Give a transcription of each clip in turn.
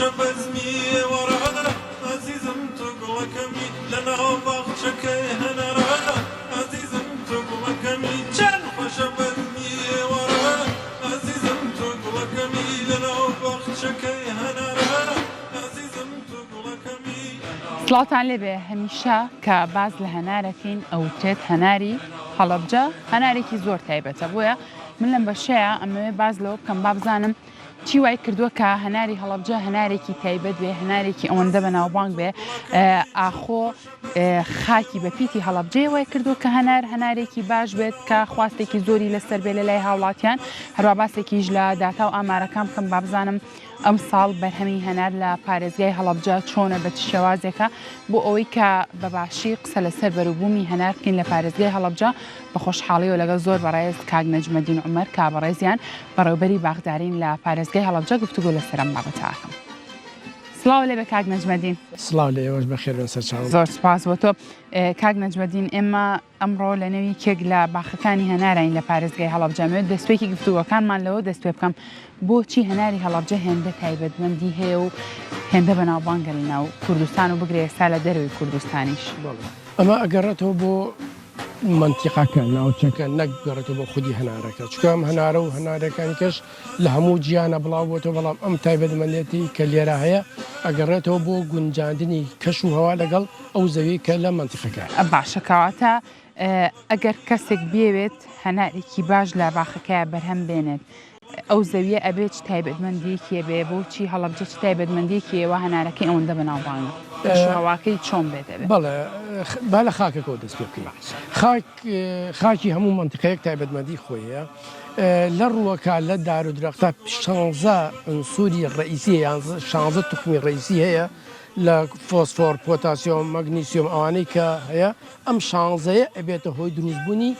خۆشە بەزمی ئێوارانە ئازیزم تۆ گوڵەکەمی لە ناو باخچەکەی هەنارانە ئازیزم تۆ گوڵەکەمی چەند خۆشە بەزمی ئێوارانە ئازیزم تۆ گوڵەکەمی لە ناو باخچەکەی هەنارانە ئازیزم تۆ گوڵەکەمی لە ناو. سڵاوتان لێبێ هەمیشە کە باس لە هەنارەکەین ئەوترێت هەناری هەڵەبجە هەنارێکی زۆر تایبەتە بۆیە من لەم بەشەیە ئەمەوێ باس لەوە بکەم بابزانم چی وای کردووە کە هەناری هەڵەبجە هەنارێکی تایبەت بێ هەنارێکی ئەوەندە بەناوبانگ بێ ئاخۆ خاکی بە پیتی هەڵەبجەیە وای کردووە کە هەنار هەنارێکی باش بێت کە خواستێکی زۆری لەسەر بێ لە لای هاوڵاتیان هەروە باسێکیش لە داتا و ئامارەکان بکەم بابزانم ئەم ساڵ بەرهەمی هەنار لە پارێزگای هەڵەبجە چۆنە بە چ شێوازێکە بۆ ئەوەی کە بە باشی قسە لەسەر بەروبوومی هەنار بکەین لە پارێزگای هەڵەبجە بە خۆشحاڵیەوە لەگەڵ زۆر بەڕێز کاک نەجمەدین عومەر کە بەڕێزیان بەڕێوبەری باخدارین لە پارێزگای هەڵەبجە گفتوگۆ لەسەر ئەم بابەتە ئەکەم. سڵاو لێبێ کاک نەجمەدین. سڵاو لە ئێوەش بەخێر بێن سەرچاوم. زۆر سوپاس بۆ تۆ کاک نەجمەدین ئێمە ئەمڕۆ لە نێو یەکێک لە باخەکانی هەناراین لە پارێزگای هەڵەبجە ئەمەوێت دەستپێکی گفتوگۆکانمان لەوە دەست پێ بکەم بۆچی هەناری هەڵەبجە هێندە تایبەتمەندی هەیە و هێندە بەناوبانگە لە ناو کوردستان و بگرە ئێستا لە دەرەوەی کوردستانیش؟ بەڵێ ئەمە ئەگەڕێتەوە بۆ مەنتیقەکە، ناوچەکە، نەک بگەڕێتەوە بۆ خودی هەنارەکە، چونکە ئەم هەنارە و هەنارەکانی کەش لە هەموو جیهانا بڵاو بۆتەوە، بەڵام ئەم تایبەتمەندێتی کە لێرە هەیە ئەگەڕێتەوە بۆ گونجاندنی کەش و هەوا لەگەڵ ئەو زەویەی کە لە مەنتیقەکە هەیە. باشە کەواتە ئەگەر کەسێک بیەوێت هەنارێکی باش لە باخەکەیا بەرهەم بێنێت ئەو زەویە ئەبێ چ تایبەتمەندیەکی هەبێ؟ بۆچی هەڵەبجە چ تایبەتمەندیەکی هەیە وا هەنارەکەی ئەوەندە بەناوبانگە؟ کەشوهەواکەی چۆن بێت ئەبێ؟ بەڵێ با لە خاکەکەوە دەست پێ بکەین. خاک خاکی هەموو مەنتیقەیەک تایبەتمەندی خۆی هەیە. لە ڕووەکە لە دار و درەختە شانزە عونسوری ڕەئیسی یان شانزە توخمی ڕەئیسی هەیە لە فۆسفۆر، پۆتاسیۆم، مەگنیسیۆم ئەوانەی کە هەیە ئەم شانزەیە ئەبێتە هۆی دروستبوونی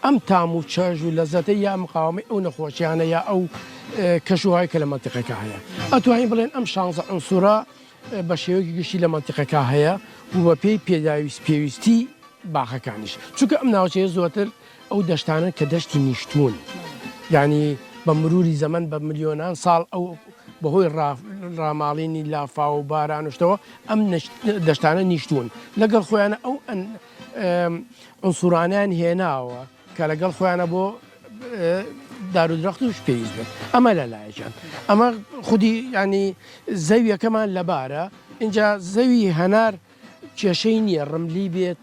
ئەم تام و چێژ و لەزەتە یا مقاوەمەی ئەو نەخۆشیانە یا ئەو کەش و هەوای کە لە مەنتیقەکە هەیە. ئەتوانین بڵێن ئەم شانزە عونسورە بە شێوەیەکی گشتی لە مەنتیقەکە هەیە و بە پێی پێداویست پێویستی باخەکانیش چونکە ئەم ناوچەیە زۆرتر ئەو دەشتانەن کە دەشتی نیشتوون یانی بە مروری زەمەن بە ملیۆنان ساڵ ئەو بەهۆی ڕاماڵینی لافاو و باران و شتەوە ئەم دەشتانە نیشتوون لەگەڵ خۆیانە ئەو عنسورانیان هێناوە کە لەگەڵ خۆیانە بۆ دارودرەختوش پێویست بێت ئەمە لە لایەکیان ئەمە خودی ینی زەویەکەمان لەبارە اینجا زەوی هەنار کێشەی نییە ڕملی بێت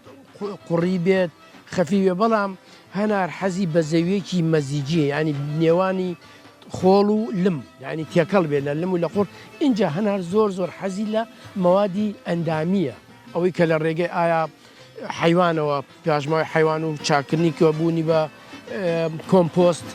قوڕی بێت خەفی بێ بەڵام هەنار حەزی بە زەویەکی مەزیجیە ینی نێوانی خۆڵ و لم ینی تێکەڵ بێ لە لم و لە قوڕ اینجا هەنار زۆر زۆر حەزی لە مەوادی ئەندامیە ئەوەی کە لە ڕێگەی ئایا حەیوانەوە پاشماوەی حەیوان و چاکردنی کە بوونی بە کۆمپۆست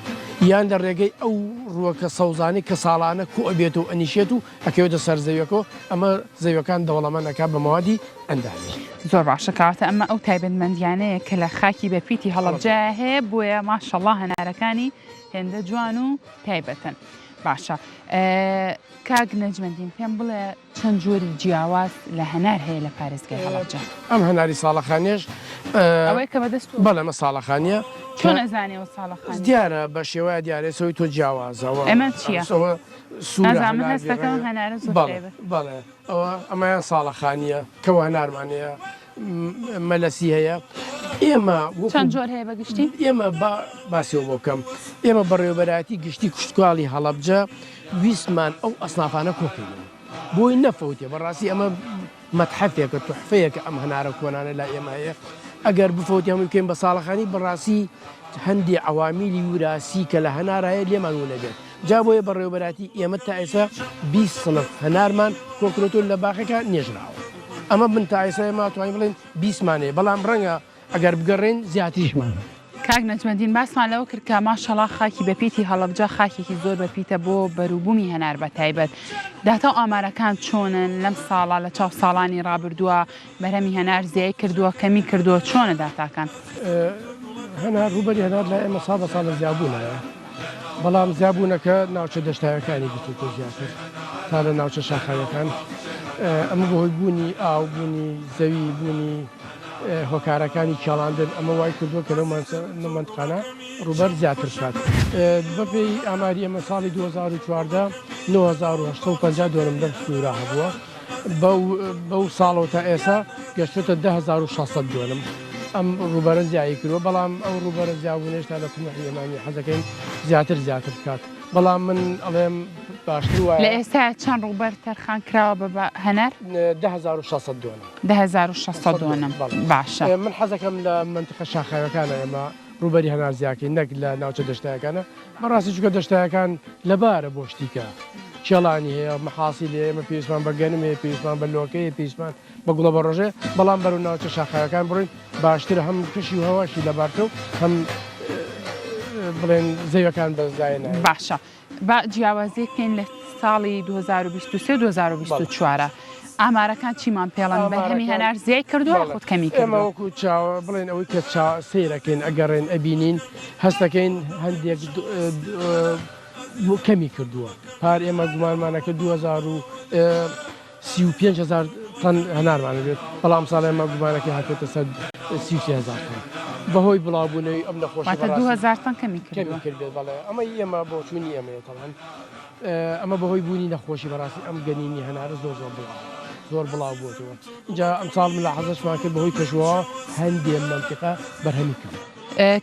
یان لە ڕێگەی ئەو ڕووەکە سەوزانەی کە ساڵانە کۆ ئەبێت و ئەنیشێت و ئەکەوێتە سەر زەویەکەوە ئەمە زەویەکان دەوڵەمەند ئەکات بە مەوادی ئەندامی. زۆر باشە کەواتە ئەمە ئەو تایبەتمەندیانەیە کە لە خاکی بە پیتی هەڵەبجە هەیە بۆیە ماشەڵا هەنارەکانی هێندە جوان و تایبەتن باشە کاک نەجمەدین پێم بڵێ چەند جۆری جیاواز لە هەنار هەیە لە پارێزگای هەڵەبجە؟ ئەم هەناری ساڵەخانیەش ئەوەیە کە بەدەست تۆ؟ بەڵێ ئەمە ساڵەخانیە. چۆن ئەزانی ئەوە ساڵەخانیە؟ دیارە بە شێوەیە دیارە ئێستا تۆ جیاوازە. ئەمە چییە؟ ئەوە سوورە نازانم من هەست دەکەم ئەم هەنارە زۆر تایبەتە. بەڵێ ئەوە ئەمەیان ساڵەخانیە کەوە هەنارمان هەیە مەلەسی هەیە ئێمە چەند جۆر هەیە بە گشتی؟ ئێمە با باسیەوە بۆ بکەم ئێمە بەڕێوەبەرایەتی گشتی کشتوکاڵی هەڵەبجە ویستمان ئەو ئەسنافانە کۆکەینەوە بۆی نەفەوتێ بەڕاستی ئەمە مەتحەفێکە توحفەیەکە ئەم هەنارە کۆنانە لای ئێمە هەیە ئەگەر بفەوتی هەمووی بکەین بە ساڵەخانی بەڕاستی هەندێ عەوامیلی وراسی کە لە هەنار هەیە لێمان ونەبێت جا بۆیە بەڕێوەبەراتی ئێمە تا ئێستا 20 سنف هەنارمان کۆکرۆتۆ لە باخەکە نێژراوە ئەمە بن تا ئێستا ئێمە توانین بڵێن 20 مانەیە بەڵام ڕەنگە ئەگەر بگەڕێین زیاتریشمان هەیە. کاک نەجمەدین باسمان لەوە کرد کە ماشەڵا خاکی بەپیتی هەڵەبجە خاکێکی زۆر بەپیتە بۆ بەروبوومی هەنار بەتایبەت داتا و ئامارەکان چۆنن لەم ساڵە لە چاو ساڵانی ڕابردووە بەرهەمی هەنار زیای کردووە کەمی کردووە چۆنە داتاکان؟ هەنار ڕووبەری هەنار لای ئێمە ساڵ بە ساڵ لە زیابوونایە بەڵام زیابوونەکە ناوچە دەشتایەکانی گرتووتە زیاتر تا لە ناوچە شاخاویەکان ئەمە بەهۆی بوونی ئاو بوونی زەوی بوونی هۆکارەکانی کێڵاندن ئەمە وای کردووە کە لەو مەنتقانە ڕووبەر زیاتر بکات. بەپێی ئاماری ئێمە ساڵی 2014. 9850 دۆنم لەم سنوورە هەبووە بەو ساڵەوە تا ئێستا گەشتۆتە 10600 دۆنم ئەم ڕووبەرە زیایی کردووە بەڵام ئەو ڕووبەرە زیابوونێش تا لە تموحی ئێمانی حەزەکەین زیاتر زیاتر بکات بەڵام من ئەڵێم باشتر وایە. لە ئێستا چەند ڕووبەر تەرخان کراوە بە هەنار؟ 10600 دۆنم. 10600 دۆنم باشە. من حەزەکەم لە مەنتیقە شاخاویەکانە ئێمە ڕووبەری هەنار زیاکەین نەک لە ناوچە دەشتایەکانە بەڕاستی چونکە دەشتایەکان لەبارە بۆ شتیکە کێڵانی هەیە مەحاسیل هەیە ئێمە پێویستمان بە گەنم هەیە پێویستمان بە لۆکە هەیە پێویستمان بە گوڵە بەڕۆژێ بەڵام بەرەو ناوچە شاخاوەکان بڕۆین باشترە هەم کەشی و هەواشی لەبارترە و هەم بڵێن زەویەکان بە زایە نایەن. باشە با جیاوازیەک بکەین لە ساڵی 2023 و 2024 ئامارەکان چیمان پێڵن بەرهەمی هەنار زیای کردووە یاخود کەمی ئێمە کردووە؟ وەکو چاوە بڵێن ئەوەی کە چا سەیرەکەین ئەگەڕێن ئەبینین هەستەکەین هەندێک کەمی کردووە پار ئێمە گومانمانەکە 2035 هزار تەن هەنارمان بێت بەڵام ساڵ ئێمە گومانەکەی هاتێتە سەر 33 هزار تەن بەهۆی بڵاوبوونەوەی ئەم نەخۆشی واتە 2000 تەن کەمی کەمی کردووە. کردبێت بەڵێ ئەمە ئێمە بۆچوونی ئێمەیە تەڵەن ئەمە بەهۆی بوونی نەخۆشی بەڕاستی ئەم گەنینی هەنارە زۆر زۆر بڵاو زۆر بڵاو بووەتەوە اینجا ئەمساڵ ملاحەزەشمان کرد بەهۆی کەشوهەوا هەندێ مەنتیقە بەرهەمی کەم.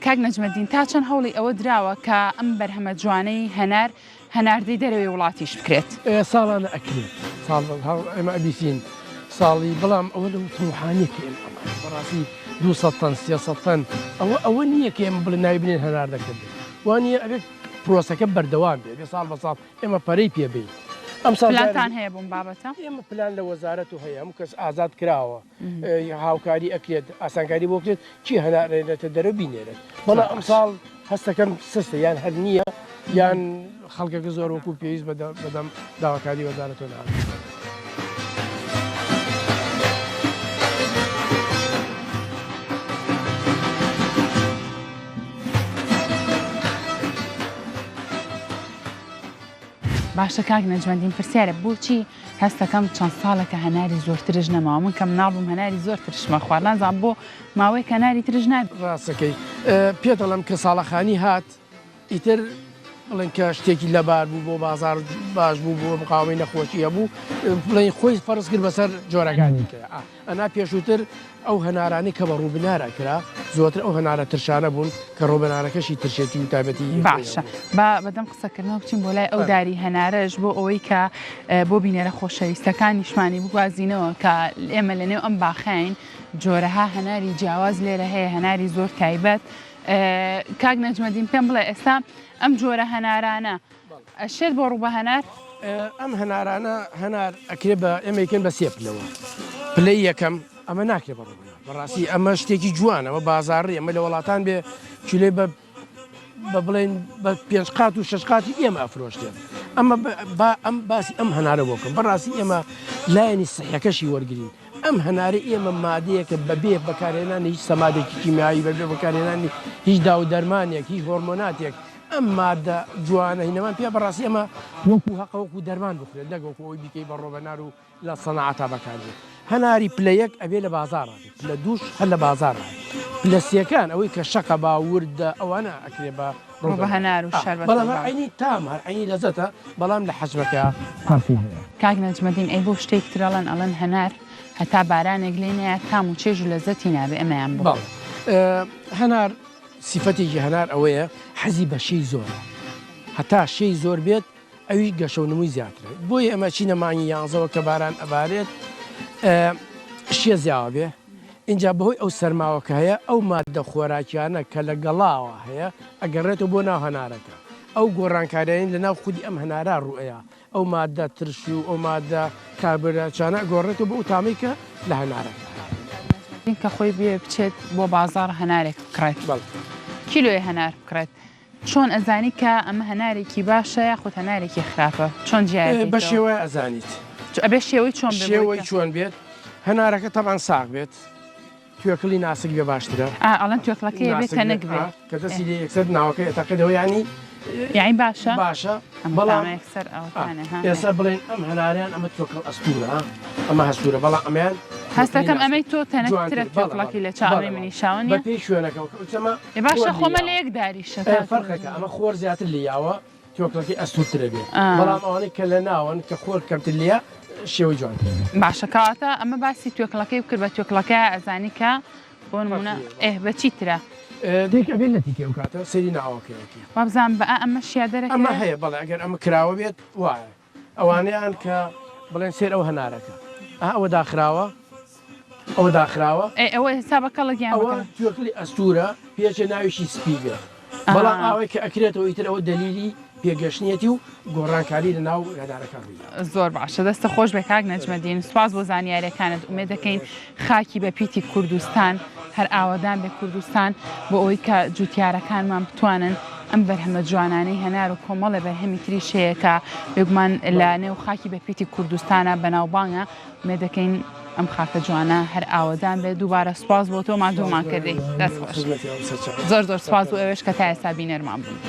کاک نەجمەدین تا چەند هەوڵی ئەوە دراوە کە ئەم بەرهەمە جوانەی هەنار هەناردەی دەرەوەی وڵاتیش بکرێت؟ ساڵانە ئەکرێت ساڵ ئێمە ئەبیسین ساڵی بەڵام ئەوە لەو تەوحانیە کە ئێمە ئەمان بەڕاستی 200 تەن 300 تەن ئەوە ئەوە نییە کە ئێمە بڵێ ناوی بنێن هەناردەکردن وانە ئەبێت پرۆسەکە بەردەوام بێ بێ ساڵ بە ساڵ ئێمە پەرەی پێ بین ئەم ساڵ پلانتان هەیە بۆم بابەتە؟ ئێمە پلان لە وەزارەت و هەیە هەموو کەس ئازاد کراوە هاوکاری ئەکرێت ئاسانکاری بۆ بکرێت کی هەنارێنێتە دەرە بینێرێت بەڵام ئەم ساڵ هەستەکەم سستە یان هەر نییە یان خەڵکەکە زۆر وەکو پێویست بەدەم داواکاری وەزارەتەوە نەهاتووە. باشە کاک نەجمەدین پرسیارە بۆچی هەستەکەم چەند ساڵێکە هەناری زۆر ترش نەماوە من کە مناڵ بووم هەناری زۆر ترشمە خوارد نازانم بۆ ماوەیەک هەناری ترش نابێت. ڕاستەکەی پێت ئەڵێم کە ساڵەخانی هات ئیتر بڵێن کە شتێکی لەبار بوو بۆ بازار باش بوو بۆ مقاومەی نەخۆشی هەبوو بڵێن خۆی فەرز کرد بەسەر جۆرەکانی کە ئەنا پێشووتر ئەو هەنارانەی کە بە ڕووبنار ئەکرا زۆرتر ئەو هەنارە ترشانە بوون کە ڕووبنارەکەشی ترشێتی و تایبەتی خۆی باشە هەبوو. با بەدەم قسەکردنەوە بچین بۆ لای ئەو داری هەنارەش بۆ ئەوەی کە بۆ بینەرە خۆشەویستەکانیشمانی بگوازینەوە کە ئێمە لەنێو ئەم باخەین جۆرەها هەناری جیاواز لێرە هەیە هەناری زۆر تایبەت کاک نەجمەدین پێم بڵێ ئێستا ئەم جۆرە هەنارانە ئەشێت بۆ ڕووبە هەنار؟ ئەم هەنارانە هەنار ئەکرێ بە ئێمە یکەن بە سێ پلەوە پلەی یەکەم ئەمە ناکرێ بە ڕووبە بەڕاستی ئەمە شتێکی جوانە ئەمە بازاڕی ئەمە لە وڵاتان بێ کیلۆی بە بە بڵێن بە پێنج قات و شەش قاتی ئێمە ئەفرۆشتێن ئەمە با ئەم باسی ئەم هەنارە بۆ بکەم بەڕاستی ئێمە لایەنی سەحەکەشی وەرگین ئەم هەنارە ئێمە مادەیەکە بەبێ بەکارهێنانی هیچ سەمادێکی کیمیایی بەبێ بەکارهێنانی هیچ داو دەرمانێک هیچ هۆرمۆناتێک ئەم مادە جوانە هینەمان پێ بەڕاستی ئەمە وەکو هەقە وەکو دەرمان بخورێت نەک وەکو ئەوەی بیکەی بە ڕۆبەنار و لە سەناعەتا بەکاربێت هەناری پلە یەک ئەبێ لە بازاڕا بێت پلە دووش هەر لە بازاڕا پلە سێکان ئەوەی کە شەقە با وردە ئەوانە ئەکرێ بە ڕۆبە هەنار و شەربەت بەڵام هەر عەینی تام هەر عەینی لەزەتە بەڵام لە حەجمەکە فەرقی هەیە. کاک نەجمەدین ئەی بۆ شتێک تر ئەڵێن ئەڵێن هەنار هەتا بارانێک لێی نەیات تام و چێژ و لەزەتی نابێ ئەمەیان بۆ؟ بەڵێ هەنار سیفەتێکی هەنار ئەوەیە حەزی بە شێی زۆرە هەتا شێی زۆر بێت ئەویش گەشە و نمووی زیاترە بۆیە ئێمە چینە مانگی یانزەوە کە باران ئەبارێت شێ زیاوە بێ اینجا بەهۆی ئەو سەرماوە کە هەیە ئەو ماددە خۆراکیانە کە لە گەڵاوە هەیە ئەگەڕێتەوە بۆ ناو هەنارەکە ئەو گۆڕانکاریانەی لە ناو خودی ئەم هەنارە ڕوئەیا ئەو ماددە ترش و ئەو ماددە کاربۆهیدراتیانە ئەگۆڕێتەوە بۆ ئەو تامەی کە لە هەنارەکە هەیە. کە خۆی بێ بچێت بۆ بازاڕ هەنارێک بکڕێت بەڵێ. کیلۆیە هەنار بکڕێت چۆن ئەزانی کە ئەمە هەنارێکی باشە یاخود هەنارێکی خراپە چۆن جیای بە شێوەیە ئەزانیت ئەبێ شێوەی چۆن شێوەی چۆن بێت هەنارەکە تەبان ساغ بێت توێکڵی ناسک بێ باشترە ئەڵەن توێکڵەکەی بێت تەنک بێ کە دەستی لێ یەکسەر ناوەکەی ئەتەقێتەوە ینی یعنی باشە باشە بەڵام یەکسەر ئێستا بڵێن ئەم هەناریان ئەمە توێکڵ ئەستورە ئەمە هەستورە بەڵام ئەمیان هەستەکەم ئەمەی تۆ تەنکترە توێکڵەکەی لە چاوی منی شاوە بەپێی شوێنەکە باشە خۆمە لە یەک داریشە فەرقەکە ئەمە خۆر زیاتر لیاوە. توێکڵەکەی ئەستوورترە بێ بەڵام ئەوانەی کە لە ناوەن کە خۆر کەمتر لێیە شێوەی جوانترە بێ. باشە کەواتە ئەمە باسی توێکڵەکەی بکرد بە توێکڵەکە ئەزانی کە بۆ نمونە ئێه بە چی ترە؟ دەیک ئەبێ لەتی کەی ئەو کاتە سەیری ناوەکەی ئەکەی. وابزانم بە ئا ئەمە شیا دەرەکەوێ؟ ئەمە هەیە بەڵێ ئەگەر ئەمە کراوە بێت وایە ئەوانەیان کە بڵێن سەیر ئەو هەنارەکە ئا ئەوە داخراوە ئەوە داخراوە. ئێ ئەوە ئێستا بە کەڵک یان ئەوە توێکڵی ئەستوورە پێچێ ناویشی سپی بێت بەڵام ئاوەی کە ئەکرێتەوە ئیتر ئەوە دەلیلی پێگەشتنیەتی و گۆڕانکاری لە ناو هەنارەکان ڕوویدا. زۆر باشە دەستە خۆش بێ کاک نەجمەدین سوپاس بۆ زانیاریەکانت ئومێد دەکەین خاکی بە پیتی کوردستان هەر ئاوەدان بێ کوردستان بۆ ئەوەی کە جوتیارەکانمان بتوانن ئەم بەرهەمە جوانانەی هەنار و کۆمەڵێ بەرهەمی تریش هەیە کە بێگومان لە نێو خاکی بە پیتی کوردستانە بەناوبانگە ئومێد دەکەین ئەم خاکە جوانە هەر ئاوەدان بێت دووبارە سوپاس بۆ تۆ ماندوومان کردی دەست خۆش زۆر زۆر سوپاس بۆ ئێوەش کە تا ئێستا بینەرمان بوون.